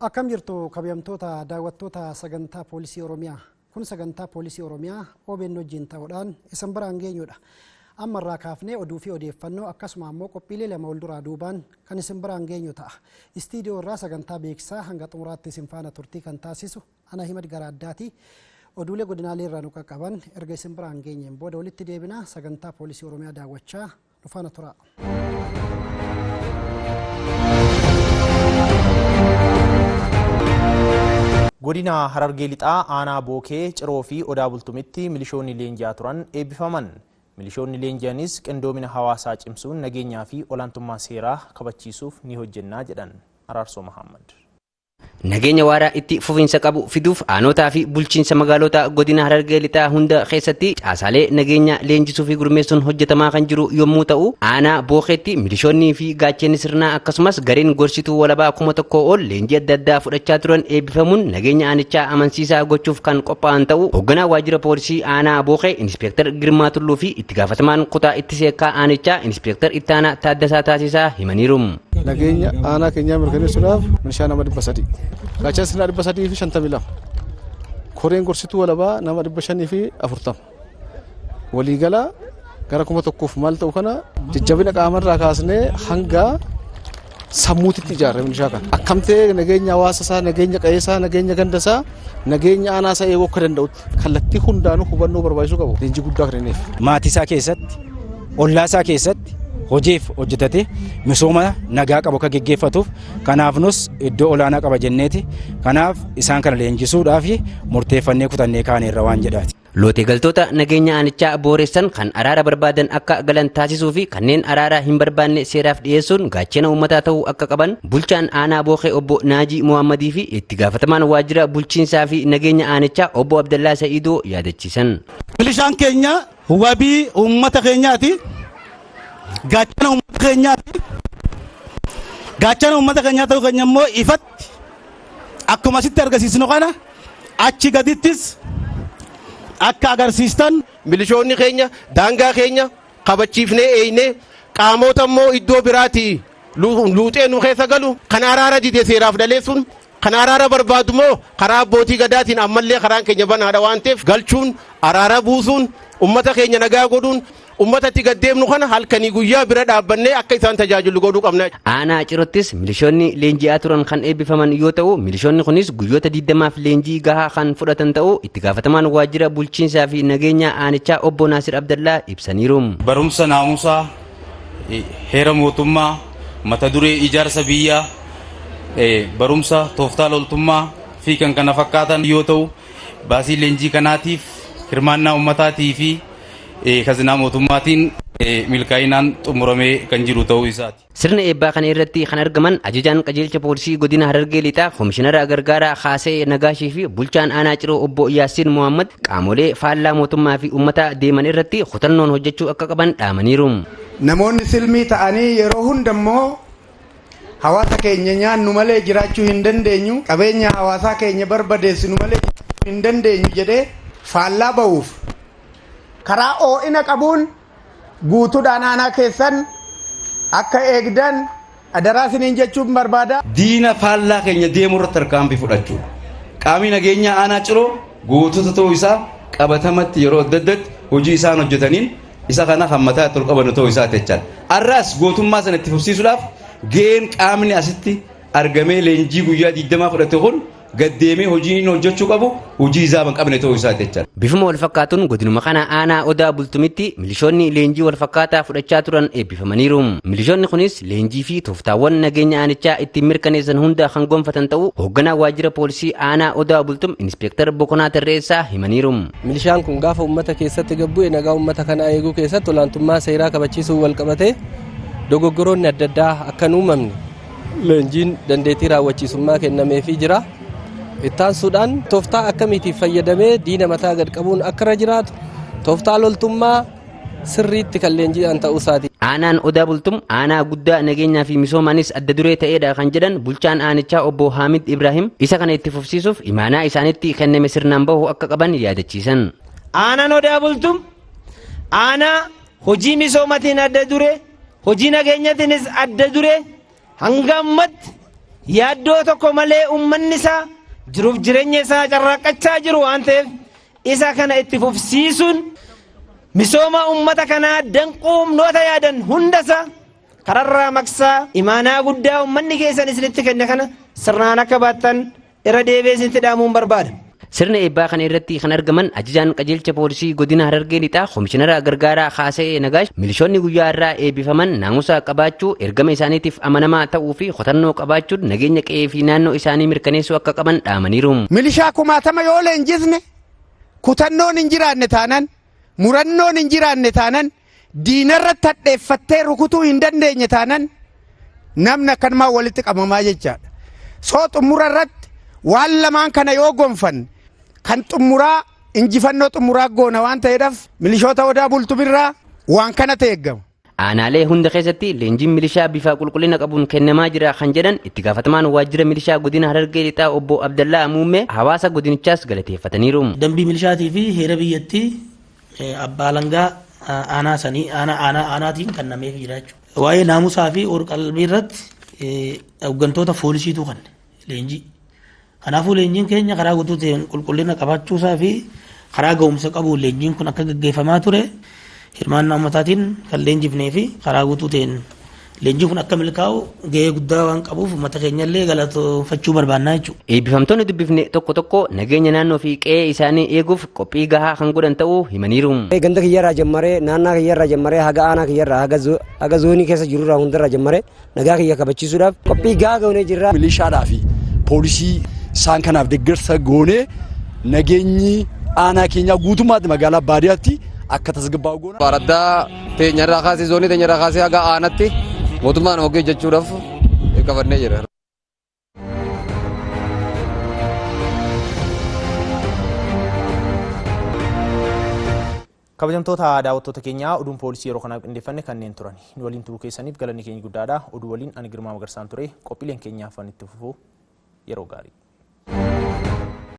Akkam jirtu, kabajamtoota daawwattoota sagantaa Poolisii Oromiyaa? Kun sagantaa Poolisii Oromiyaa OBN wajjin ta'uudhaan isin biraan geenyudha. Amma irraa kaafnee oduu fi odeeffannoo, akkasuma ammoo qophiilee lama wal duraa duubaan kan isin biraan geenyu ta'a. Istiidiyoo irraa sagantaa beeksisaa hanga xumuraatti isin faana turtii kan taasisu ana Himad Garaaddaati. Oduulee godinaalee irraa nu qaqqaban erga isin biraan geenyeen booda walitti deebina. Sagantaa Poolisii Oromiyaa daawwachaa nu faana tura. Godina Harargee Lixaa, aanaa Bookee, Ciroo fi Odaa Bultumitti milishoonni leenji'aa turan eebbifaman. Milishoonni leenji'anis qindoomina hawaasaa cimsuun nageenyaa fi olaantummaa seeraa kabachiisuuf ni hojjennaa jedhan. Araarsoo Mahammad. Nageenya waaraa itti fufiinsa qabu fiduuf aanotaa fi bulchiinsa magaalota godina Harargee Lixaa hunda keessatti caasaalee nageenya leenjisuu fi gurmeessuun hojjetamaa kan jiru yommuu ta'u, aanaa Bookeetti milishoonnii fi gaachenni sirnaa akkasumas gareen gorsituu walabaa 1000 ol leenjii adda addaa fudhachaa turan eebbifamuun nageenya aanichaa amansiisaa gochuuf kan qophaa'an ta'uu hoogganaa waajjira poolisii aanaa Bookee Inispeektar Girmaa Tulluu fi itti gaafatamaan kutaa ittisa yakkaa aanichaa Inispeektar Ittaanaa Taaddasaa Taasisaa himaniiru. Nageenya aanaa keenyaa mirkaneessuudhaaf milishaa nama 300, gaachana sirnaa 352, koreen gorsituu walabaa nama 540, waliigala gara 1000f maal ta'u kana jajjabina qaamarraa kaasnee hanga sammuutitti ijaarre. Milishaa kana akkam ta'ee nageenya hawaasa isaa, nageenya qe'ee isaa, nageenya ganda isaa, nageenya aanaa isaa eeguu akka danda'utti kallattii hundaanuu hubannoo barbaachisuu qabu leenjii guddaa kennineef. Maatii isaa keessatti, ollaa isaa keessatti hojiif hojjetate misooma nagaa qabu akka geggeeffatuuf, kanaaf nus iddoo olaanaa qaba jenneeti kanaaf isaan kana leenjisuudhaaf murteeffannee kutannee kaaneerra waan jedhaati. Lootee galtoota nageenya aanichaa booressan kan araara barbaadan akka galan taasisuu fi kanneen araara hin barbaanne seeraaf dhiyeessuun gaachana uummataa ta'uu akka qaban bulchaan aanaa Bookee obbo Naajii Muhammadii fi itti gaafatamaan waajjira bulchiinsaa fi nageenya aanichaa obbo Abdallaa Sa'iidoo yaadachiisan. Milishaan keenya wabii uummata keenyaati. Gaachana uummata keenyaati. Gaachana uummata keenyaa ta'uu keenya immoo ifatti akkuma asitti agarsiisnu kana achi gadittis akka agarsiistan. Milishoonni keenya daangaa keenya kabachiifnee eeynee, qaamota immoo iddoo biraatii luuxee nu keessa galu kan araara dide seeraaf dhaleessuun, kan araara barbaadu immoo karaa abbootii gadaatiin ammallee karaan keenya banaadha waan ta'eef galchuun, araara buusuun, ummata keenya nagaa godhuun, ummatatti gaddeemnu kana halkanii guyyaa bira dhaabbannee akka isaan tajaajilu godhuu qabna. Aanaa Cirottis milishoonni leenji'aa turan kan eebbifaman yoo ta'u, milishoonni kunis guyyoota 20f leenjii gahaa kan fudhatan ta'uu itti gaafatamaan waajjira bulchiinsaa fi nageenya aanichaa obbo Naasir Abdallaa ibsaniiru. Barumsa naamusaa, heera mootummaa, mata duree ijaarsa biyyaa, barumsa tooftaa loltummaa fi kan kana fakkaatan yoo ta'u, baasii leenjii kanaatiif hirmaannaa ummataatii fi kazinaa mootummaatiin milkaa'inaan xumuramee kan jiru ta'uu isaati. Sirna eebbaa kana irratti kan argaman ajajaan qajeelcha poolisii godina Harargee Lixaa Komishinara Gargaaraa Kaasee Nagaashii fi bulchaan aanaa Ciroo obbo Yaasiin Muhammad qaamolee faallaa mootummaa fi uummataa deeman irratti kutannoon hojjechuu akka qaban dhaamaniiru. Namoonni silmii ta'anii yeroo hunda immoo hawaasa keenya nyaannu malee jiraachuu hin dandeenyu, qabeenya hawaasaa keenya barbadeessinu malee jiraachuu hin dandeenyu jedhee faallaa ba'uuf karaa oo'ina qabuun guutuudhaan aanaa keessan akka eegdan adaraa isiniin jechuun barbaada. Diina faallaa keenya deemuu irratti tarkaanfii fudhachuu. Qaamni nageenyaa aanaa Ciroo gootota ta'uu isaa qabatamatti yeroo adda addaatti hojii isaan hojjetaniin isa kana kan mataa itti ol qabannu ta'uu isaa jechaadha. Har'aas gootummaa sana itti fufsiisuudhaaf gaheen qaamni asitti argamee leenjii guyyaa 20 fudhate kun gaddeemee hojii inni hojjechuu qabu hojii isaa hin qabne ta'uu isaa jechaadha. Bifuma wal fakkaatuun godinuma kana aanaa Odaa Bultumitti milishoonni leenjii wal fakkaataa fudhachaa turan eebbifamaniiru. Milishoonni kunis leenjii fi tooftaawwan nageenya aanichaa ittiin mirkaneessan hunda kan gonfatan ta'uu hoogganaa waajjira poolisii aanaa Odaa Bultum Inispeektar Bokonaa Tarreessaa himaniiru. Milishaan kun gaafa uummata keessatti gad bu'e nagaa uummata kanaa eeguu keessatti, olaantummaa seeraa kabachiisuu wal qabatee dogoggoroonni adda addaa akka hin uumamne leenjiin dandeettii raawwachiisummaa kennameefii jira. Ittaansuudhaan tooftaa akkamiitiif fayyadamee diina mataa gad qabuun akka irra jiraatu tooftaa loltummaa sirriitti kan leenji'an ta'uu isaati. Aanaan Odaa Bultum aanaa guddaa nageenyaa fi misoomaanis adda duree ta'edha kan jedhan bulchaan aanichaa obbo Haamid Ibrahim, isa kana itti fufsiisuuf imaanaa isaanitti kenname sirnaan bahu akka qaban yaadachiisan. Aanaan Odaa Bultum aanaa hojii misoomatiin adda duree, hojii nageenyatiinis adda duree, hanga ammatti yaaddoo tokko malee uummanni isaa jiruuf jireenya isaa carraaqqachaa jiru waan ta'eef isa kana itti fufsiisuun misooma uummata kanaa danquu humnoota yaadan hundasa kararraa maqsaa imaanaa guddaa uummanni keessan isinitti kenne kana sirnaan akka baattan irra deebi'ee isinitti dhaamuun barbaada. Sirna eebbaa kana irratti kan argaman ajajaan qajeelcha poolisii godina Harargee Lixaa Komishinara Gargaaraa Kaasa'ee Nagaash milishoonni guyyaa irraa eebbifaman naamusa qabaachuu ergama isaaniitiif amanamaa ta'uu fi kutannoo qabaachuun nageenya qe'ee fi naannoo isaanii mirkaneessuu akka qaban dhaamaniiru. Milishaa kumaatama yoo leenjisne kutannoon hin jiraanne taanan murannoon hin jiraanne taanan diinarra tadheeffattee rukutuu hin dandeenye taanan namni akkanumaa walitti qabamaa jechaadha. Soo xumura irratti waan lamaan kana yoo gonfanne kan xumuraa injifannoo xumuraa goona waan ta'eedhaaf milishoota Odaa Bultumirraa waan kana ta'e eegama. Aanaalee hunda keessatti leenjiin milishaa bifa qulqullina qabuun kennamaa jira kan jedhan itti gaafatamaan waajjira milishaa godina Harargee Lixaa obbo Abdallaa Muummee hawaasa godinichaas galateeffataniiru. Dambii milishaatii fi heera biyyattii abbaa langaa aanaa sanii aanaatiin kennameef jira jechuudha. Waa'ee naamusaa fi qalbii irratti hooggantoota poolisiitu kan leenjii. Kanaafuu leenjiin keenya karaa guutuu ta'een qulqullina qabaachuusaa fi karaa ga'umsa qabuun leenjiin kun akka gaggeeffamaa ture hirmaannaa uummataatiin kan leenjifnee fi karaa guutuu ta'een leenjiin kun akka milkaa'u gahee guddaa waan qabuuf uummata keenyallee galateeffachuu barbaannaa jechuudha. Eebbifamtoonni dubbifne tokko tokko nageenya naannoo fi qe'ee isaanii eeguuf qophii gahaa kan godhan ta'uu himaniiru. Ganda kiyyarraa jammaree naannaa kiyyarraa jammaree haga aanaa kiyyarraa haga zoonii keessa jirurraa hundarraa jammaree nagaa kiyya kabachiisuudhaaf qophii gahaa goonee jirra. Milishaadhaa fi poolisii isaan kanaaf deeggarsa goonee nageenyi aanaa keenyaa guutummaatti magaalaa baadiyyaatti akka tasgabbaa'u goona. Baraddaa teenyarraa kaasee zoonii teenyarraa kaasee haga aanaatti mootummaan hojii hojjechuudhaaf qabannee jira. Kabajamtoota daawwattoota keenyaa oduun poolisii yeroo kanaaf qindeeffanne kanneen turan nu waliin turuu keessaniif galanni keenya guddaadha. Oduu waliin ani Girmaa Magarsaan ture. Qophiileen keenyaaf waan itti fufuu yeroo gaarii.